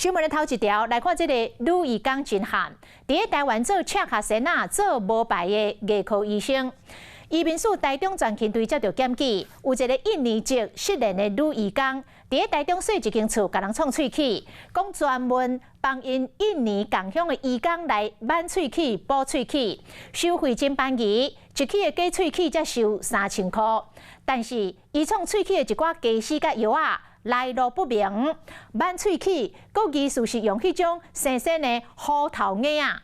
新聞的頭一條來看，這個女醫工真悍，佇咧台灣做赤跤仙仔做無牌的牙科醫生。移民署台中專勤隊接著檢舉，有一個印尼籍失聯的女醫工，佇咧台中細一間厝，共人創喙齒，講專門幫𪜶印尼仝鄉的移工來挽喙齒、補喙齒，收費真便宜，一起的假喙齒才收3000箍。但是伊創喙齒的一寡家私佮藥仔來路不明，挽喙齒，閣疑似是用彼種生鮮的虎頭鱺仔。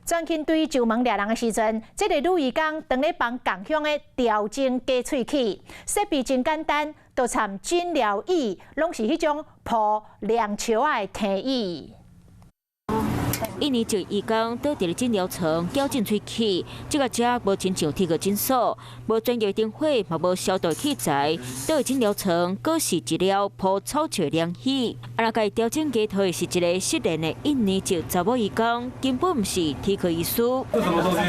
專勤隊上門掠人的時陣，這個女移工當咧幫仝鄉的調整假喙齒，設備真簡單，就參診療椅，攏是彼種鋪涼石仔的藤椅。印尼籍移工倒佇咧診療床矯正喙齒，這个遮無親像齒科診所，無專業燈火，嘛無消毒器材，倒佇診療床，閣是一了鋪草石涼椅。啊，若共伊調整牙套的是一个失聯的印尼籍查某移工，根本毋是齒科醫師。這什麼東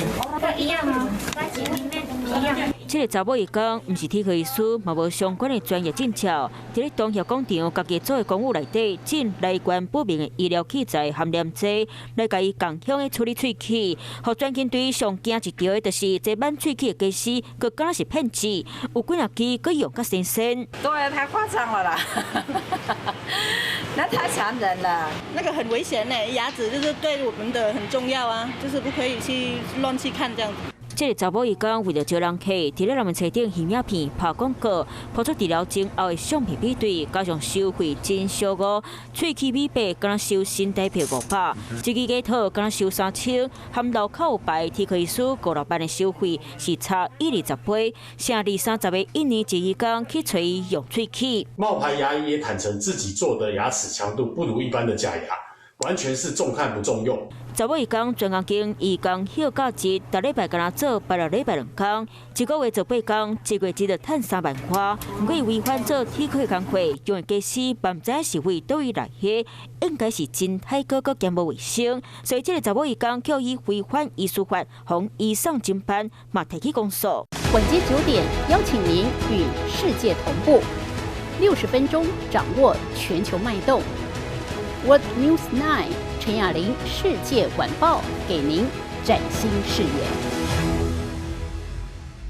西？一樣啊，一樣。這个查某移工毋是齒科醫師，嘛無相關的專業證照，佇咧東協廣場家己做的公寓內底，進來源不明的醫療器材含黏劑，來共伊仝鄉的處理喙齒。予專勤隊上驚一著的，就是這挽喙齒的家私，閣敢若是騙子，有幾若支閣用較新鮮。對，太誇張了啦！那太殘忍了。那個很危險呢，牙齒就是對我們的很重要啊，就是不可以去亂去看這樣子。這个查某移工為著招人客，佇咧人們冊頂翕影片拍廣告，拋出治療前後的相片比對，加上收費真俗哦，喙齒美白敢若收新台幣500，一支牙套敢若收3000，含路口有牌齒科醫師5、6萬的收費是差1、20倍，剩二三十个印尼籍移工去揣伊用喙齒。冒牌牙醫也坦承自己做的牙齒強度不如一般的假牙。完全是中看不中用。查某移工專工經移工休假日，逐禮拜干焦做拜六禮拜兩工，一個月做八工，一月只著趁3萬外。毋過伊違反做齒科的工課，用的家私，嘛毋知是為佗位來的，應該是真歹閣閣兼無衛生。所以這个查某移工予以違反醫師法，予移送偵辦，嘛提起公訴。晚間9點，邀請您與世界同步，60分鐘掌握全球脈動。World News 9 陳雅玲世界晚報，給您嶄新視野。